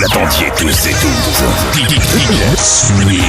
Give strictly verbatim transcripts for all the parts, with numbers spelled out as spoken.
L'attendiez tous et toutes. Suite.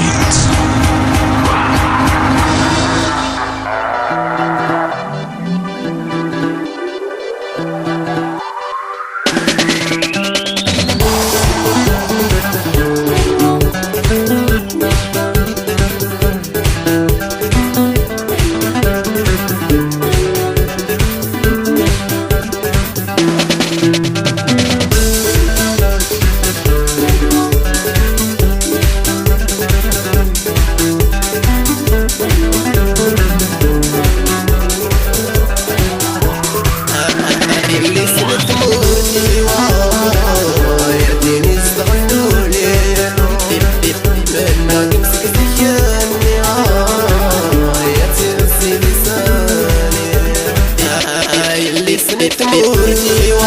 Tmurt-iw,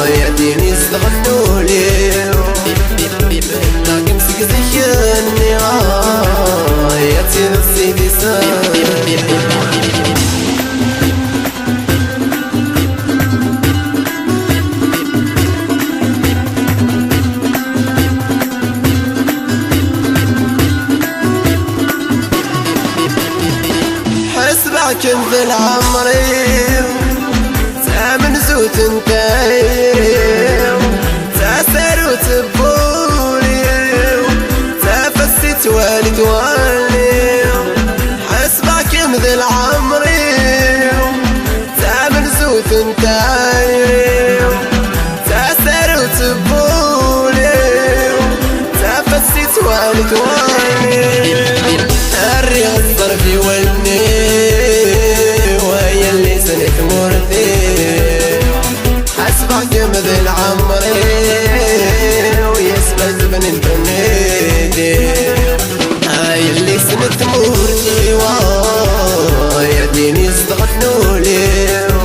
ay a din izedɣen ul-iw. Mennaɣ-kem seg zik-nni, ay a tid sidi sani. Ḥesbeɣ-kem d lɛemr-iw, d tamenzut n tayri-w, d tasarut n wul-iw, d tafessit wali twali. Ḥesbeɣ-kem d lɛemr-iw, d tamenzut n tayri-w, d tasarut n wul-iw, d tafessit wali twali. Rriɣ ẓẓerf i wallen-iw, ay yelli-s n tmurt-iw. Ḥesbeɣ-kem d lɛemr-iw, yesmazben n ddunit-iw. Ay yelli-s n tmurt-iw, ay a din izedɣen ul-iw.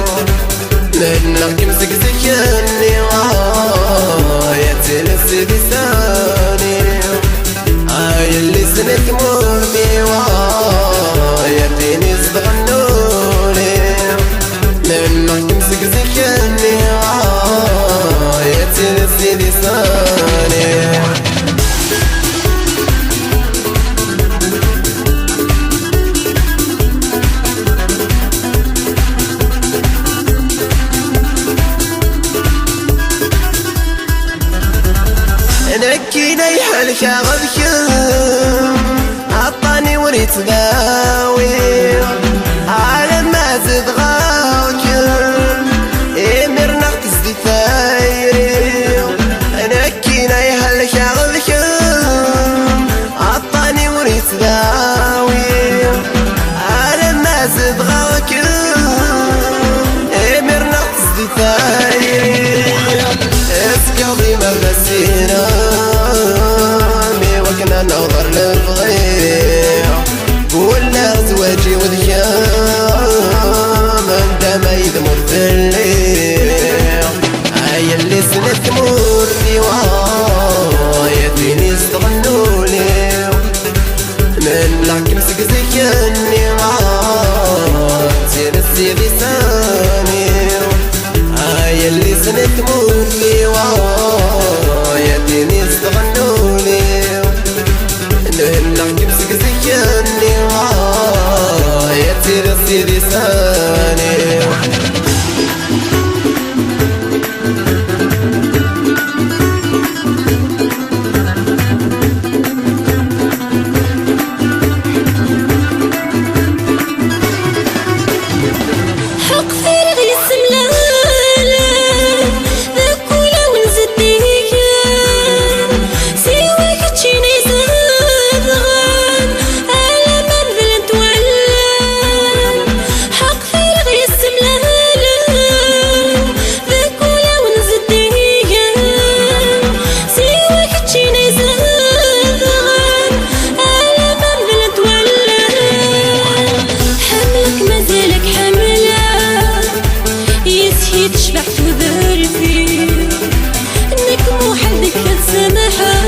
Mennaɣ-kem seg zik-nni, ay a tiles di sani-w. Ay yelli-s n tmurt-iw, ay a din izedɣen ul-iw. Mennaɣ-kem seg zik-nni, ay a tiles di sani-w. Nekkini ay helkeɣ d kemm, aṭṭan-iw ur yettdawi. Alamma zedɣeɣ-kem, imir neɣ tezdi tayri. Nekkini ay helkeɣ d kemm, aṭṭan-iw ur yettdawi. Alamma zedɣeɣ-kem, imir neɣ tezdi tayri. Efk-aɣ-d imalas-inem, iwakken ad naweḍ ɣer lebɣi. Wulleɣ zzwaǧ-iw d kemm, anda ma yedem ur telliḍ. Ay yelli-s n tmurt-iw, ay a tin izedɣen ul-iw. Mennaɣ-kem seg zik-nni, d tidet i d isan-iw. Ay yelli-s n tmurt-iw, ay a tin izedɣen ul-iw. Mennaɣ-kem seg zik-nni, ay a tidet i d isan-iw. Ḥuqfireɣ yessemlalen deg wulawen zeddigen, siwa keččini zedɣen alamma medlent wallen. Ḥuqfireɣ yessemlalen deg wulawen zeddigen, siwa keččini zedɣen alamma medlent wallen. Ḥemmleɣ-k, mazal-ak ḥemmleɣ, yes-k i tecbeḥ tudert-iw. Nekk muḥal deg-k ad samḥeɣ,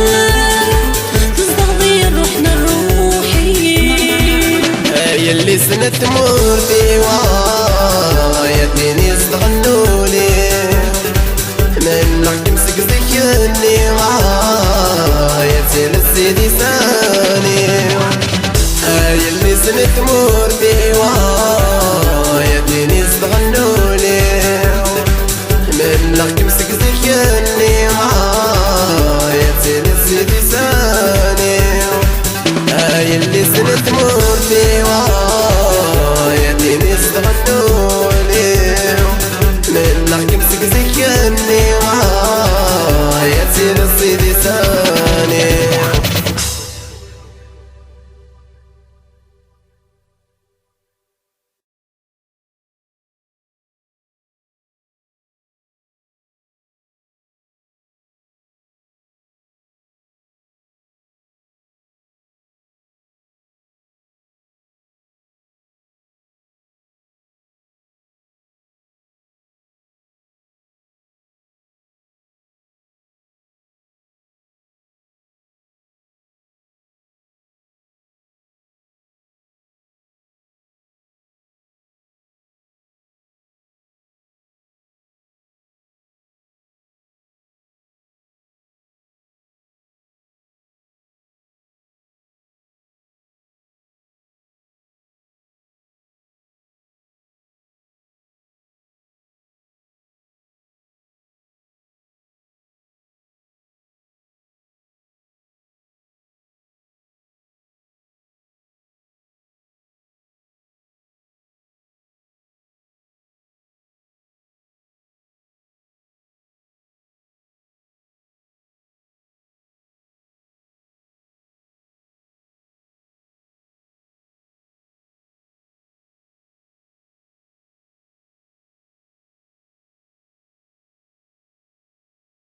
tezdeɣ di ṛṛuḥ n ṛṛuḥ-iw. Ay yelli-s n tmurt-iw, ay a tin izedɣen ul-iw. Mennaɣ-kem seg zik-nni, Tmetmurt-iw.